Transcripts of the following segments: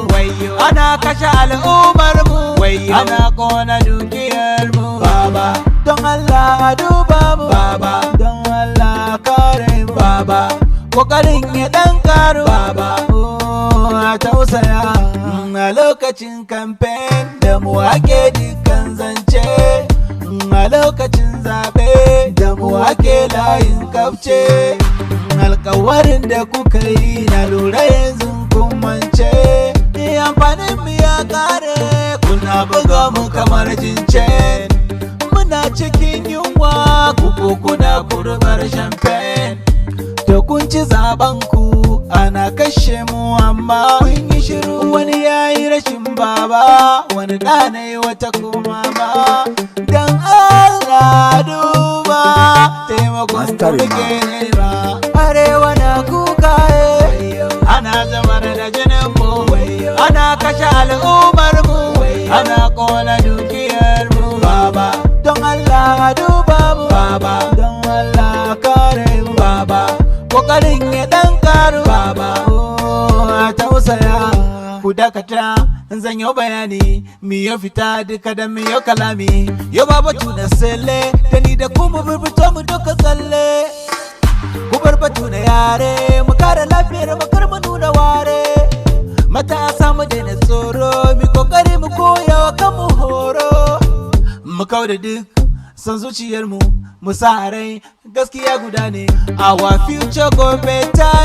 mu, ana kashe al'ummar mu, ana kona dukiyar mu. Baba, don Allah duba mu. Baba, don Allah kare mu. Baba, kokarin ya dan karu. Baba, oh, a tausaya. A lokacin kamfen da mu ake dukkan zance, a lokacin zaɓe da mu ake layin kafce. Alkawarin da kuka yi na lura yanzu kun mance. Amfanin mu ya kare, kuna buga mu kamar jince. Muna cikin yunwa, kuku kuna kurbar champagne. Da kun ci zaben ku, ana kashe mu amma kun yi shiru. Wani yayi rashin baba, wani ɗana wata kuma ba. Dan Allah duba, taimakon ku muke nema. Arewa na kuka, ana zamar da jinin mu, ana kashe al'ummar mu, ana kona dukiyar mu. Baba, don Allah duba mu. Baba, don Allah kare mu. Baba, kokarin ya dan karu. Baba, oh, a tausaya. Ku dakata, zan yi bayani. Mi ya fita duka da mi ya kalami. Yau ba batu na sele, da ni da ku mu fito mu duka tsalle. Ku bar batu na yare, mu kare lafiyar mu, kar mu nuna ware. Matasa, mu daina tsoro, mu kokari mu koya wa kanmu horo. Mu kau da duk son zuciyar mu, mu sa rai gaskiya guda ne. Our future go better,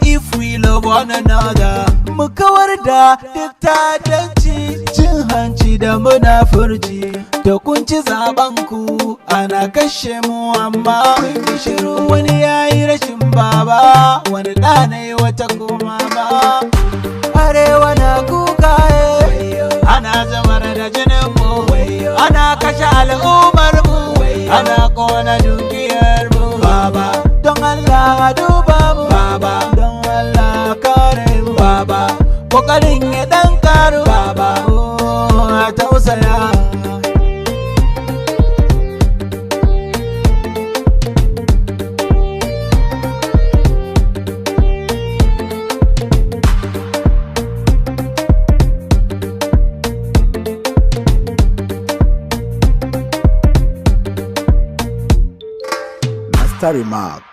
if we love one another. Mu kawar da duk ta'addanci, cin hanci da munafurci. Da kun ci zaben ku, ana kashe mu amma kun yi shiru. Wani yayi rashin baba, wani ɗana wata kuma ba. Arewa na kuka, ana zamar da jinin mu, ana kashe al'ummar mu, ana kona dukiyar mu. Baba, don Allah duba mu. Baba, don Allah kare mu. Baba, kokarin ya dan karu. Baba, oh, a tausaya. Master Remark.